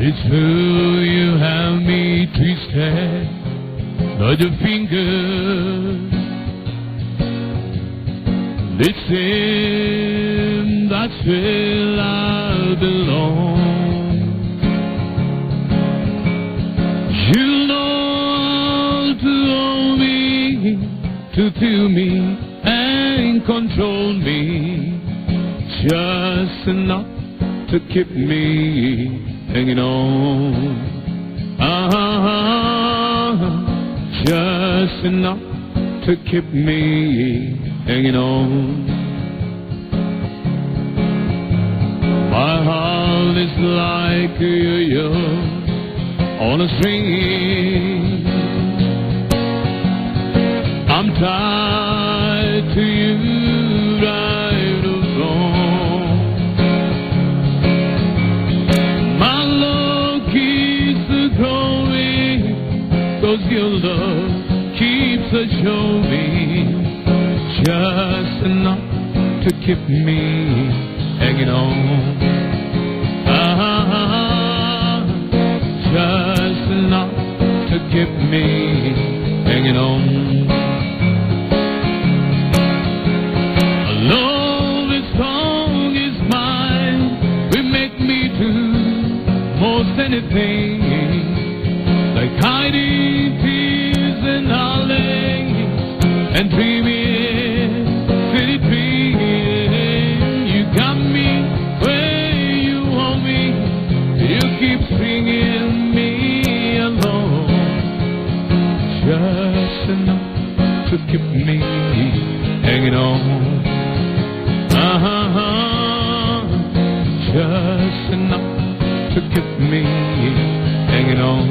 It's true you have me twisted by the finger. It seems that's where I belong. You know how to hold me, to feel me and control me, just enough to keep me hanging on. Ah, just enough to keep me hanging on. My heart is like a yo-yo on a string. I'm tied to you right or wrong. My love keeps a growing, 'cause your love keeps a showing, just enough to keep me hanging on. Ah, just enough to keep me hanging on. A love as strong as mine will make me do most anything, like hiding tears in alleys and dreaming city dreaming. You got me where you want me. You keep stringing me along, just enough to keep me hanging on. Uh-huh. Just enough to keep me hanging on.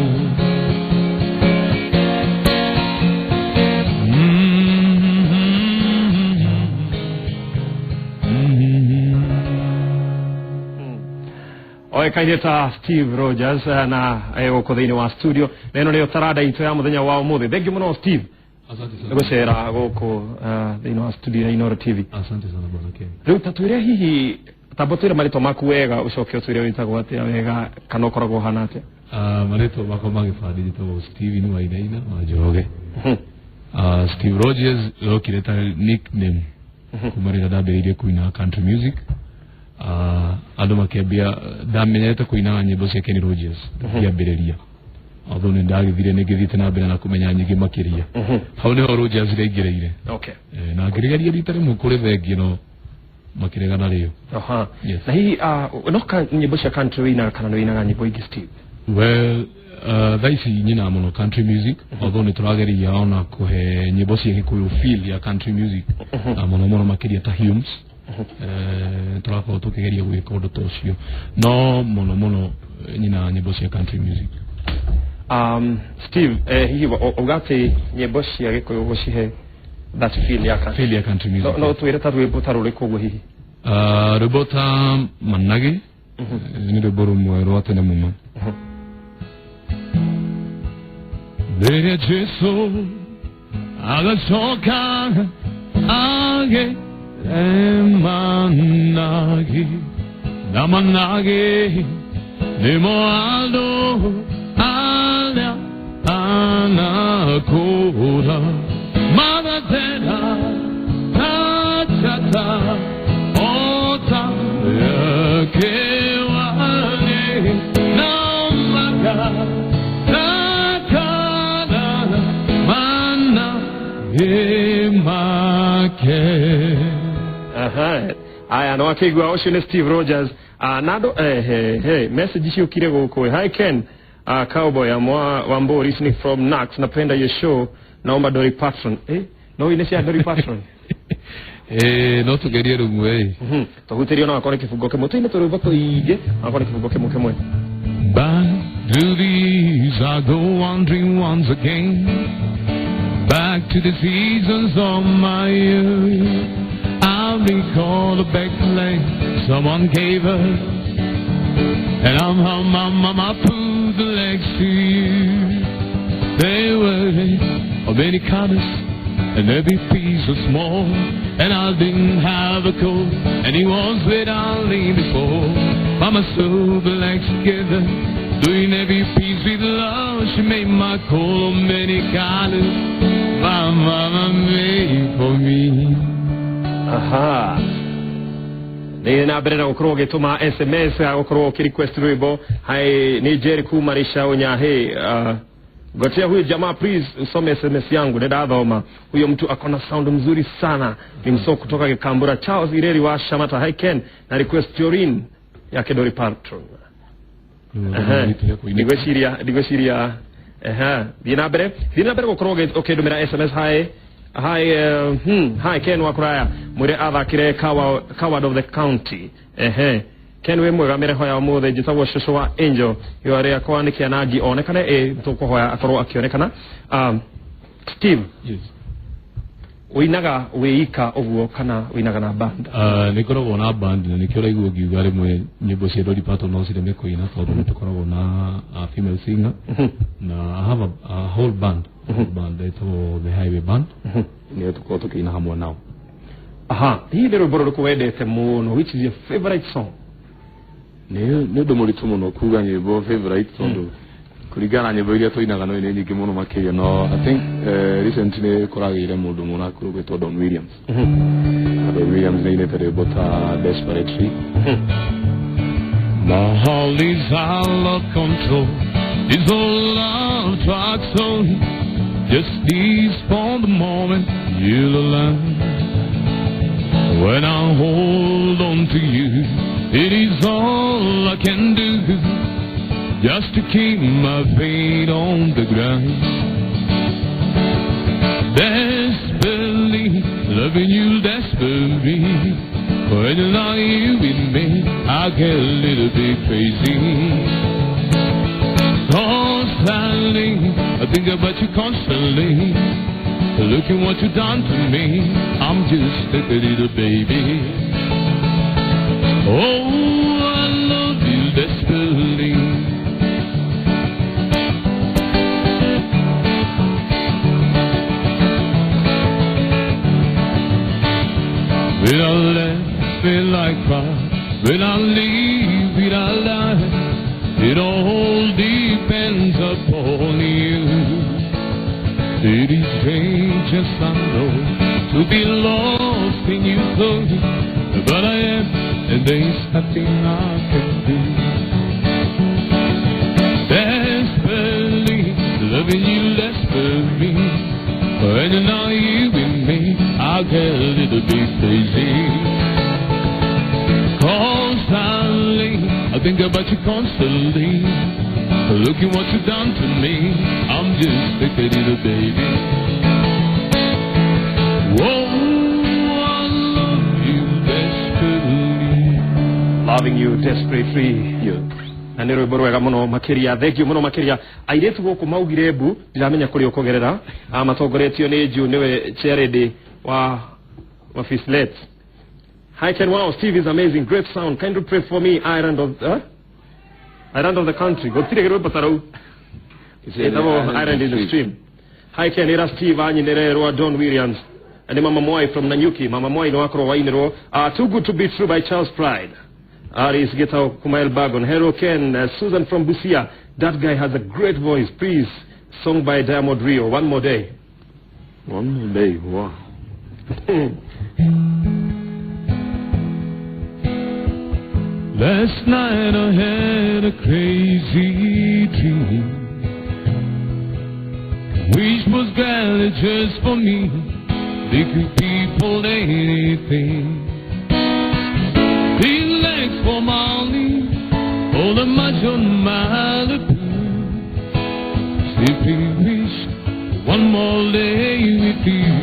Mm-hmm. Oĩkaine ta Steve Rogers na gũkũ thĩinĩ wa studio, na ĩno nĩyo taranda itũ ya mũthenya wa ũmũthĩ. Thank you mũno, Steve. Asante sana. Nĩ gũcera gũkũ thĩinĩ wa studio ya Inooro TV. Asante sana, bwana Ken. Rĩu ta twĩre, hihi tamba twĩre marĩtwa maku wega, ũcoke ũtwĩre wĩtagwo atĩa wega kana ũkoragwo ũhana atĩa. Marĩtwa makwa ma gĩbandĩ njĩtagwo Steven Wainaina wa Njoroge. Steve Rogers rokire ta nickname kuma rĩrĩa ndambĩrĩirie kũina country music. Andũ makĩambia ndamenyerete kũina nyĩmbo cia Kenny Rogers ngĩambĩrĩria, although nĩ ndagĩthire nĩ ngĩthiĩte na mbere na kũmenya nyingĩ makĩria. Hau nĩho Rogers rĩaingĩrĩire. Na ngĩrĩgeria rita rĩmwe kũrĩ thengi no makĩrega narĩo. Yes. Na hihi no ka nyĩmbo cia country wĩinaga kana nĩ wĩinaga nyĩmbo ingĩ, Steve? Well, thaa ici nyinaga mũno country music, although nĩ tũrageria ona kũhe nyĩmbo cia Gĩkũyũ feel ya country music, na mũno mũno makĩria ta hymns. Tũrakorwo tũkĩgeria gwĩka ũndũ ta ũcio, no mũno mũno nyinaga nyĩmbo cia country music. Steve, hihi uga atĩ nyĩmbo cia Gĩkũyũ gũcihe that feel ya country? Feel ya country music. No twĩre ta rwĩmbo ta rũrĩkũ ũguo hihi? Rwĩmbo ta Managĩ, nĩ rwĩmbo rũmwe rwa tene mũno. Rĩrĩa Jesu agacoka age managi na managi nĩmo andũ arĩa anakũra magatera ta ota yakewane na maka takara mana make. Aha. Aya, no akĩigua ũcio nĩ Steve Rogers. Na andũ he, he, message ciũkire gũkũ. "Hi Ken, Cowboy, I'm Wambo listening from Nax. Napenda your show. Naomba Dolly Parton." No ine cia Dolly Parton. No tũgerie rũmwe ĩ. Tũhutĩrio no akorwo nĩ kĩbungo kĩmwe. Tũine tũrwĩmbo tũingĩ, akorwo nĩ kĩbungo kĩmwe kĩmwe. Back to these I go wandering once again, back to the seasons of my youth. I recall the back lane someone gave us, and I'm how my mama put the legs to you. They were of many colors, and every piece was small, and I didn't have a coat, and he was with Arlene before. Mama sewed the legs together. my coat of many colors my mama made for me. Aha, nä na mbere na gå korwo å gä tå ma SMS gå korwo å kä request rwimbo. Hai, nä Jerry kuma Ricao Nyahi. Gotea huyu jamaa, please usome SMS yangu. Nĩndathoma. Huyo mtu akona sound mzuri sana, ni msoo kutoka Gikambura. Charles Ireri wa Shamata. Hi Ken, na request Jorin yake Dolly Parton. Ndigwiciria ehe thiĩ na mbere, thiĩ na mbere gũkorwo ũkĩndũmĩra SMS. Hi hi, hi Ken wa kũraya, mwĩre athakire Coward of the County. Ehe, Ken wĩ mwega, mĩreho ya ũmũthĩ, njĩtagwo cũcũ wa Angel, yo rĩakwa nĩ kĩanangi onekane ĩ tũkũhoya akorwo akĩonekana. Steve. Yes. Ũinaga wĩika ũguo kana ũinaga na band? Nä ngoragwo na band, na nĩkĩo ũraigua ngiuga rĩmwe nyĩmbo cia Dolly Parton no cireme kũina tondũ nĩ tũkoragwo na a female singer, na I have a whole band, band ĩtagwo The Highway Band, nĩyo tũkoragwo tũkĩina hamwe nao. Aha, hihi nĩ rwĩmbo rũrĩkũ wendete mũno? Which is your favorite song? Nĩ ũndũ mũritũ mũno kuga nyĩmbo favorite tondũ kũringana na nyĩmbo iria tũinaga no nĩ nyingĩ mũno makĩria, no I think recently nĩ kũragĩire mũndũ mũrakũrũ gwĩtwo Don Williams. Na Don Williams nĩ ainĩte rwĩmbo ta Desperately. My heart is out of control. It's all love talks on. Just peace for the moment you'll learn. When I hold on to you, it is all I can do just to keep my feet on the ground. Desperately loving you desperately. When you're not here with me, I get a little bit crazy. Constantly, I think about you constantly. Look at what you've done to me. I'm just a little baby. Oh, I love you desperately. Will I laugh? Will I cry? Will I leave? Will I lie? It all depends upon you. It is dangerous, I know, to be lost in you so, but I am, and there's nothing I can do. Desperately loving you desperately. When you're not here with me, I get a little bit crazy. Constantly, I think about you constantly. Look at what you've done to me. I'm just a little baby. Whoa, I love you desperately. Loving you desperately. Yeah. Na nä rwĩmbo rwega mũno makĩria, thank you mũno makĩria. Airĩtu gũkũ maugire mbu, ndiramenya kũrĩa ũkũgerera. Matongoretio nĩ Ju, nĩwe chairlady wa Fislet. Hi Ken, wow, Steve is amazing, great sound. Kindly pray for me, Island of Island of the country. Gũtirĩ rwĩmbo ta rũu. Ĩtagwo Island in the Stream. Hi Ken, ĩra Steve anyinĩre rwa Don Williams. Nĩ Mama Mwai from Nanyuki. Mama Mwai nĩ wakorwo wainĩrwo. Too Good to Be True by Charles Pride. Aris Gitau Kumail Bagon. Hello Ken, Susan from Busia. That guy has a great voice. Please, song by Diamond Rio. One More Day. One More Day, wow. Last night I had a crazy dream, which was gathered just for me. They could people anything. These legs for Molly, all the much on Malibu. Simply wish one more day with you.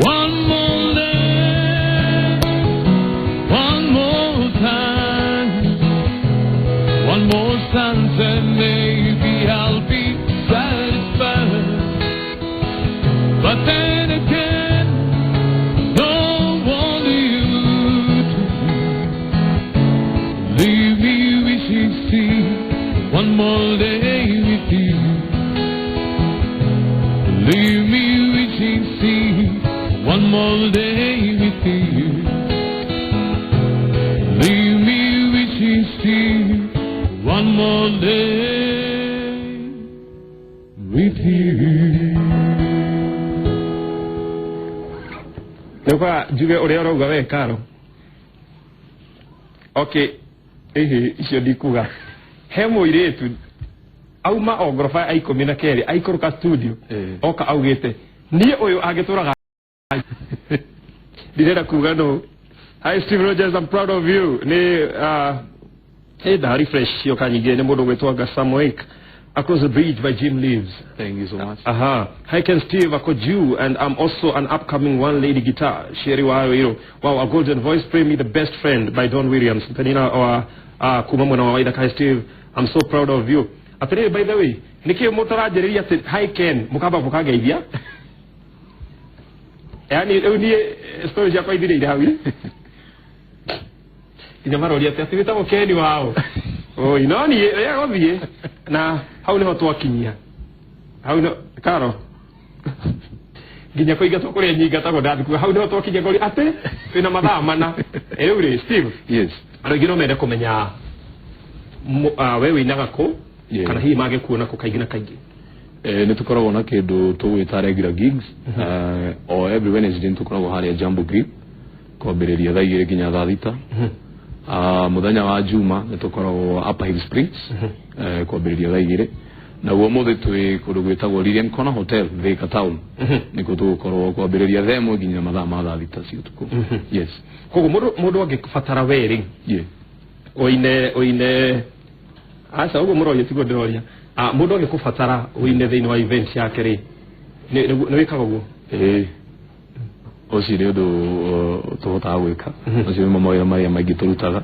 One more day, one more time, one more sunset, maybe I'll be satisfied. But then again, don't want you to leave me wishing see one more day with you. Leave me wishing see one more day with you. Leave me wishing see one more day. With you. Nĩũkora njuge ũrĩa ũrauga we karo. Okay, ĩhĩ icio ndikuga. He mũirĩtu auma o ngoroba ya 12 aikũrũka studio oka augĩte niĩ ũyũ angĩtũraga ndirenda kuga no. Hi Steve Rogers, I'm proud of you. Nĩ nda refresh cioka nyingĩ nĩ mũndũ gwĩtwo Gasamoik. Across the Bridge by Jim Leaves. Thank you so much. Aha. Hi Ken Steve, ako Jew, and I'm also an upcoming one lady guitar. Sherry Wairo. Wow, a golden voice. Play me the best friend by Don Williams. Penina wa kuma mwena wa Waithaka. Hi Steve, I'm so proud of you. Atĩrĩrĩ, by the way, nĩkĩ mũtaranjĩrĩria atĩ hi Ken, mũkamba mũkangeithia? Yaani rĩu niĩ story ciakwa ithirĩire hau. Nginya maroria atĩ atĩ wĩtagwo Ken wao. Oi, no niĩ gũthiĩ na hau nĩho twakinyia. Hau no karo nginya kũingatwo kũrĩa nyingatagwo ndathikuga hau nĩho twakinyia ngori atĩ twĩna mathaa mana. Rĩu rĩ Steve, Yes. andũ aingĩ no mende kũmenya we wĩinaga kũ kana hihi mangĩkuona kũ kaingĩ na kaingĩ. Nĩ tũkoragwo na kĩndũ tũgwĩta regular gigs. O every Wednesday nĩ tũkoragwo harĩa Jambo Grill kwambĩrĩria thaa 2 nginya thaa 6. Mũthenya wa Juma nĩ tũkoragwo Upper Hill Springs kwambĩrĩria thaa 2. Naguo mũthĩ twĩ kũndũ gwĩtagwo Lilian Corner Hotel Thika Town. Nĩkuo tũgũkorwo kwambĩrĩria thaa 1 nginya mathaa ma thaa 6 cia ũtukũ. Yes. Koguo mũndũ angĩbatara we rĩ ũine aca ũguo mũroria tiguo ndĩroria. Mũndũ angĩkũbatara ũine thĩinĩ wa event yake rĩ nĩ wĩkaga ũguo? Ĩĩ. Ũcio nĩ ũndũ tũhotaga gwĩka. Ũcio nĩmo mawĩra marĩa maingĩ tũrutaga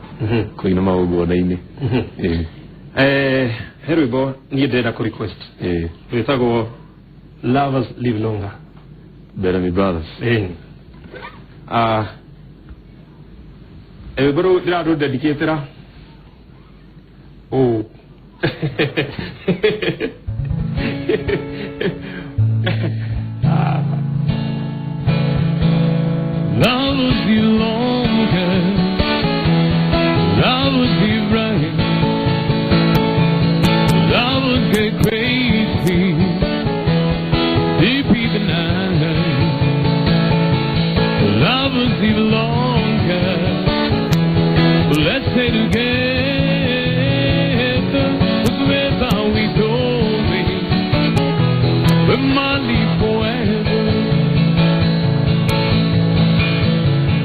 kũina magongona-inĩ. Ĩĩ. He rwĩmbo niĩ ndĩrenda kũ request. Rwĩtagwo Lovers Live Longer. Bellamy Brothers. Ĩĩ. Rwĩmbo rũu ndĩrarũ-dedicatĩra ũũ. Lovers live longer, lovers live right, lovers get crazy, deep in the night. Lovers live longer, let's stay together, wherever we go, we might live forever.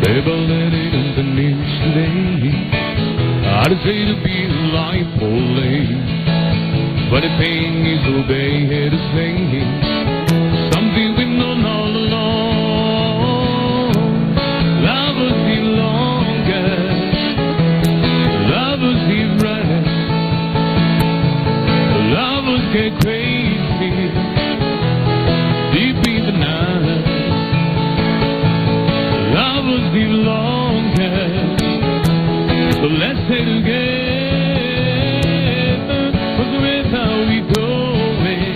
Baby, let it in the news today. I'd say to be alive for late, but the pain is obey here to say something we've known all along. Lovers live longer, lovers live right, lovers get crazy deep in the night. Lovers live longer, so let's stay together, 'cause with how we going,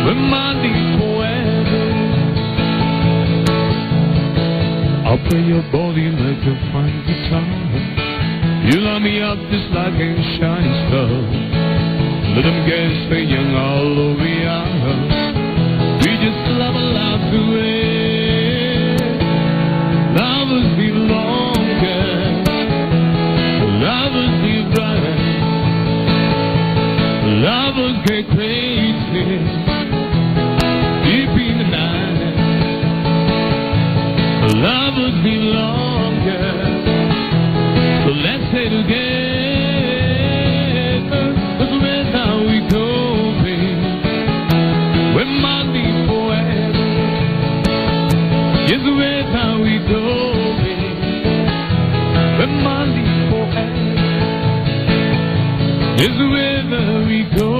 we might live forever. I'll play your body like a fine guitar. You light me up just like a shining star. Let them get young all over we are. We just love a lot to win. Lovers live longer, lovers live bright, lovers get crazy deep in the night. Lovers live longer, so let's stay together, 'cause with how we go, we might live forever. Yes, with how we go, we might live forever. Yes, where we go,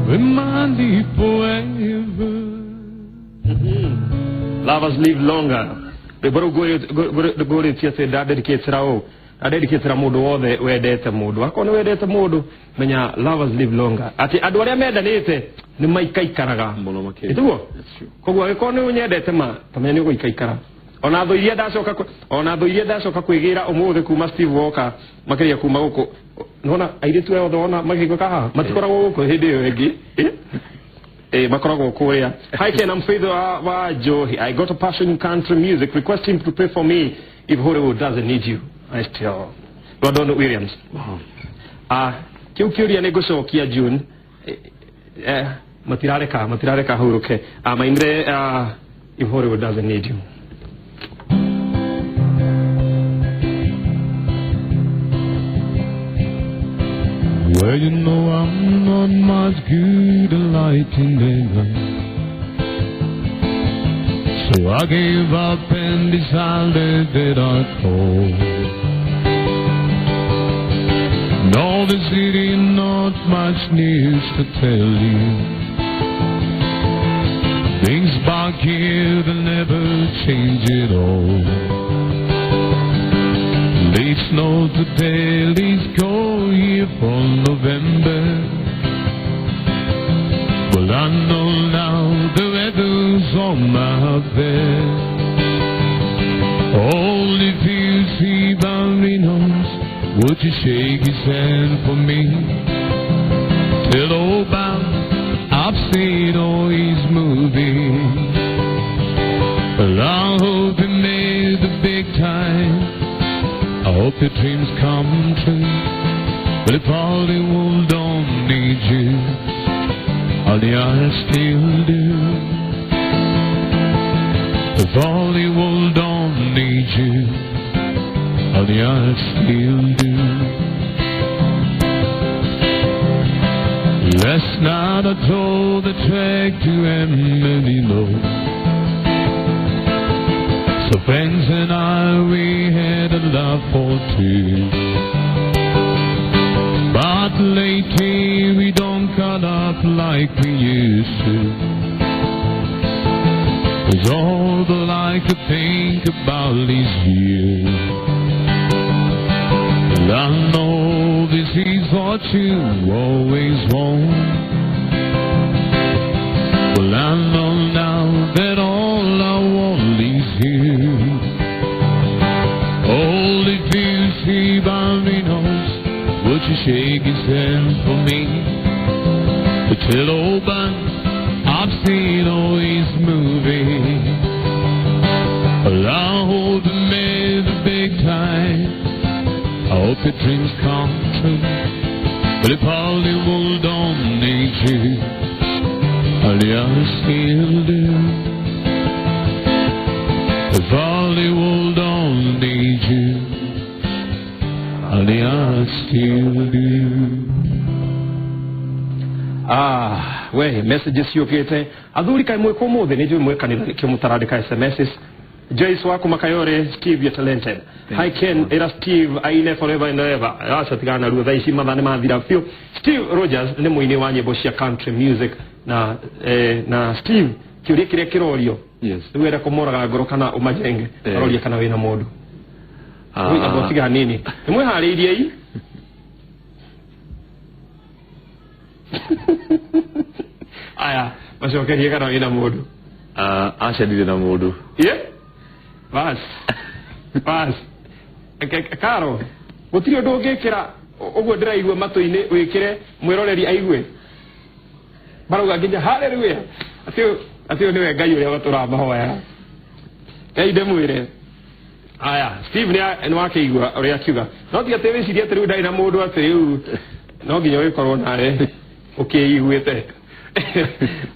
we might live forever. Lovers Live Longer. Rwĩmbo rũu ngũrĩtie atĩ ndadedicatĩra ũũ, ndadedicatĩra mũndũ wothe wendete mũndũ. Akorwo nĩ wendete mũndũ, menya lovers live longer, atĩ andũ arĩa mendanĩte nĩ maikaikaraga. Mũno makĩria. Ĩtiguo? That's true. Koguo angĩkorwo nĩ ũnyendete ma tamenya nĩ ũgũikaikara. Ona thũ iria ndacoka ona thũ iria ndacoka kwĩgĩra ũmũthĩ kuma Steve Walker makĩria kuma gũkũ, nona airĩtu aya othe ona makĩgũka haha matikoragwo gũkũ hĩndĩ ĩyo ĩngĩ. Makoragwo kũrĩa. Hi Ken, I'm Faith wa Johi. I got a passion in country music. Request him to pray for me if Hollywood doesn't need you. I still Rodon Williams. Ah, kiu kiuria nĩ ngũcokia June. Matirareka huruke. Ah, mainire if Hollywood doesn't need you. Well, you know I'm not much good at lighting them, so I gave up and decided that I'd call. No, there's really not much news to tell you. Things back here that never change at all. They snow today, let's go here for November. Well, I know now the weather's on my bed. Only if you see Bambinos, would you shake his hand for me? Tell old Bob I've seen all his movies. Well, I hope he made the big time. I hope your dreams come true. But if Hollywood don't need you, honey, I still do. If Hollywood don't need you, honey, I still do. Last night I drove the track to Amarillo. So friends and I, we had a love for two. But lately we don't cut up like we used to. 'Cause all that I could think about is you. And I know this is what you always want. Well, I know now that all I want is you. Oh, if you see Bambinos, would you shake his hand for me? But tell old Ben I've seen all his movies. Well, I hope he made the big time. I hope your dreams come true. But if Hollywood don't need you, honey, I still do. If Hollywood don't need you, honey, I still do. Ah, we messages ciũkĩte. Athuri kaĩ mwĩkũ ũmũthĩ? Nĩ njũĩ mwĩ kanitha nĩkĩo mũtarandĩka SMSs. Joyce waku Makayore, Steve, you're talented. Hi Ken, ĩra Steve aine forever and ever. Aca tigana naruo, thaa ici mathaa nĩ mathira biũ. Steve Rogers nĩ mũini wa nyĩmbo cia country music na Steve, kĩũria kĩrĩa kĩrorio, Yes. rĩu enda kũmoraga ngoro kana ũmajenge, aroria kana wĩna mũndũ. Amba ũtige hanini, nĩ mwĩharĩirie i aya macokerie kana wĩna mũndũ. Aca, ndirĩ na mũndũ. Ye bas bas. Karo gũtirĩ ũndũ ũngĩkĩra ũguo ndĩraigua matũ-inĩ wĩkĩre mwĩroreri aigue marauga nginya haleluya atĩ ũyũ nĩwe Ngai ũrĩa matũraga mahoya. Ngai ndĩmwĩre aya Steve nĩ wakĩigua ũrĩa akiuga, no ti atĩ wĩcirie atĩ rĩu ndarĩ na mũndũ, atĩ rĩu no nginya ũgĩkorwo nawe ũkĩiguĩte.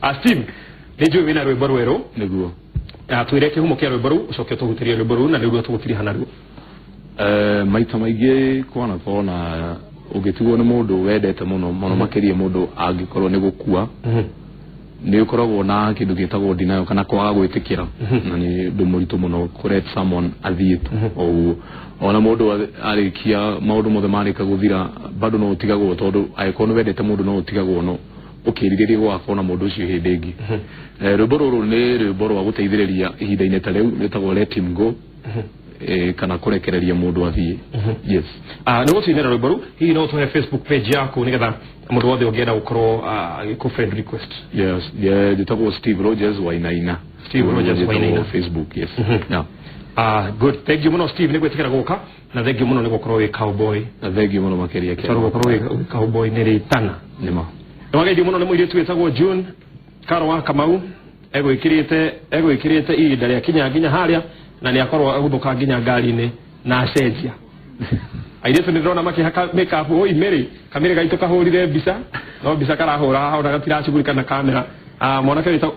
Ah, Steve, nĩ njũĩ wĩna rwĩmbo rwerũ. Nĩguo. Twĩre kĩhumo kĩa rwĩmbo rũu, ũcoke ũtũhutĩrie rwĩmbo rũu na nĩruo tũgũtiriha naruo. Maita maingĩ kwanakorwo na ũngĩtigwo nĩ mũndũ wendete mũno mũno, makĩria mũndũ angĩkorwo nĩ gũkua, nĩ ũkoragwo na kĩndũ gĩtagwo denial kana kwaga gwĩtĩkĩra, na nĩ ũndũ mũritũ mũno kũ let someone athiĩ tu o ũguo. Ona mũndũ arĩkia maũndũ mothe marĩka gũthira, bado no ũtigagwo, tondũ angĩkorwo nĩ wendete mũndũ no ũtigagwo no ũkĩrirĩria gũgakorwo na mũndũ ũcio hĩndĩ ĩngĩ. Rwĩmbo rũrũ nĩ rwĩmbo rwa gũteithĩrĩria ihinda-inĩ ta rĩu, rwĩtagwo Let Him Go, kana kũrekereria mũndũ athiĩ. Yes. Nĩ gũtũinĩra rwĩmbo rũu, hihi no ũtũhe Facebook page yaku nĩgetha mũndũ wothe ũngĩenda gũkorwo agĩkũ friend request? Yes, yeah, njĩtagwo Steve Rogers Wainaina. Steve Rogers Njĩtagwo Wainaina. Facebook, yes. Yeah. Good, thank you muno Steve nĩ gwĩtĩkĩra gũka, na thank you muno nĩ gũkorwo wĩ cowboy. Na thengiũ mũno makĩria. Tondũ gũkorwo wĩ cowboy nĩ rĩtana. Nĩma. Nĩwageithio mũno nĩ mũirĩtu wĩtagwo June Karo wa Kamau, egwĩkĩrĩte ihinda rĩa kinya nginya harĩa, na nĩ akorwo agũthũka nginya ngari-inĩ na acenjia. Airĩtu nĩ ndĩrona makĩhaka makeup. Oi Mary, kamĩrĩ gaitũ kahũrire mbica, no mbica karahũra haha ona gatiracugurika na kamera. Mwanake wĩtagwo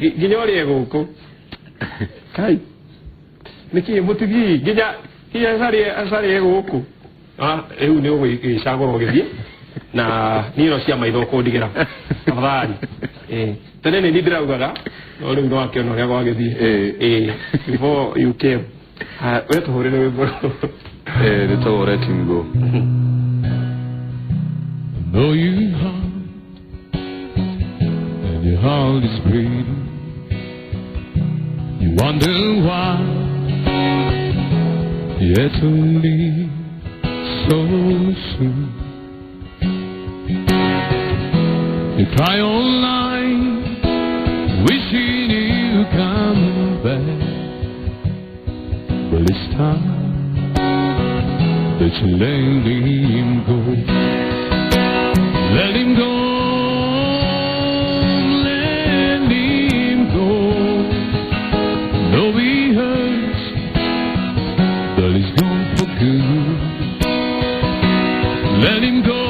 nginya ũrĩa gũkũ kai nĩkĩ mũtithii nginya acarĩ gũkũ. Rĩu nĩ ũgwĩcagũra ũgĩthiĩ na niĩ no cia maitho ũkũndigĩra tafadhali. Tene nĩ niĩ ndĩraugaga, no rĩu no akĩona ũrĩa gwagĩthiĩ. Before you came. We tũhũrĩre rwĩmbo. Rĩtagwo Let Him Go. Though you heart and your heart is bleeding, you wonder why you had to leave so soon. You cry all night, wishing you come back. But it's time that you let him go. Let him go, let him go. Though he hurts, but he's gone for good. Let him go,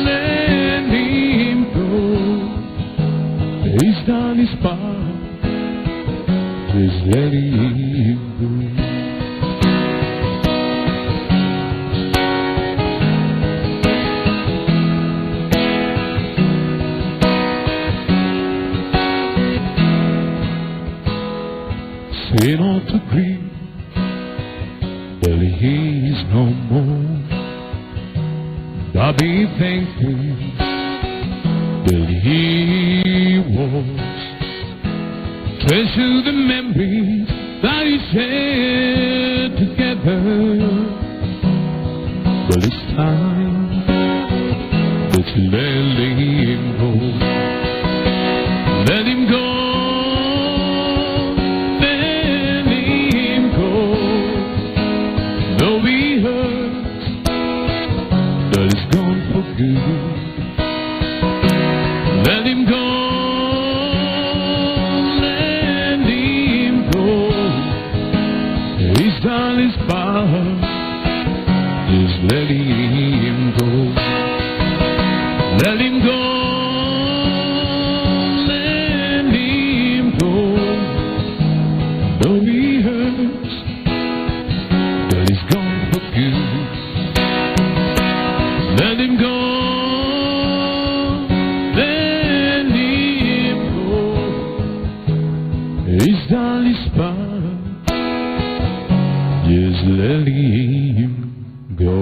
let him go. He's done his part, just let him go. Say not to grieve, but he is no more. But be thankful that he was. Treasure the memories that you shared together. But it's time that you let him go. Let him go. Let him go. Though he hurts, but he's gone for good. Let him go. Let him go. He's done his part. Just let him go. Let him go. Let him go. Though he hurts, but he's gone for good. Let him go. Let him go. He's done his part. Just let him go.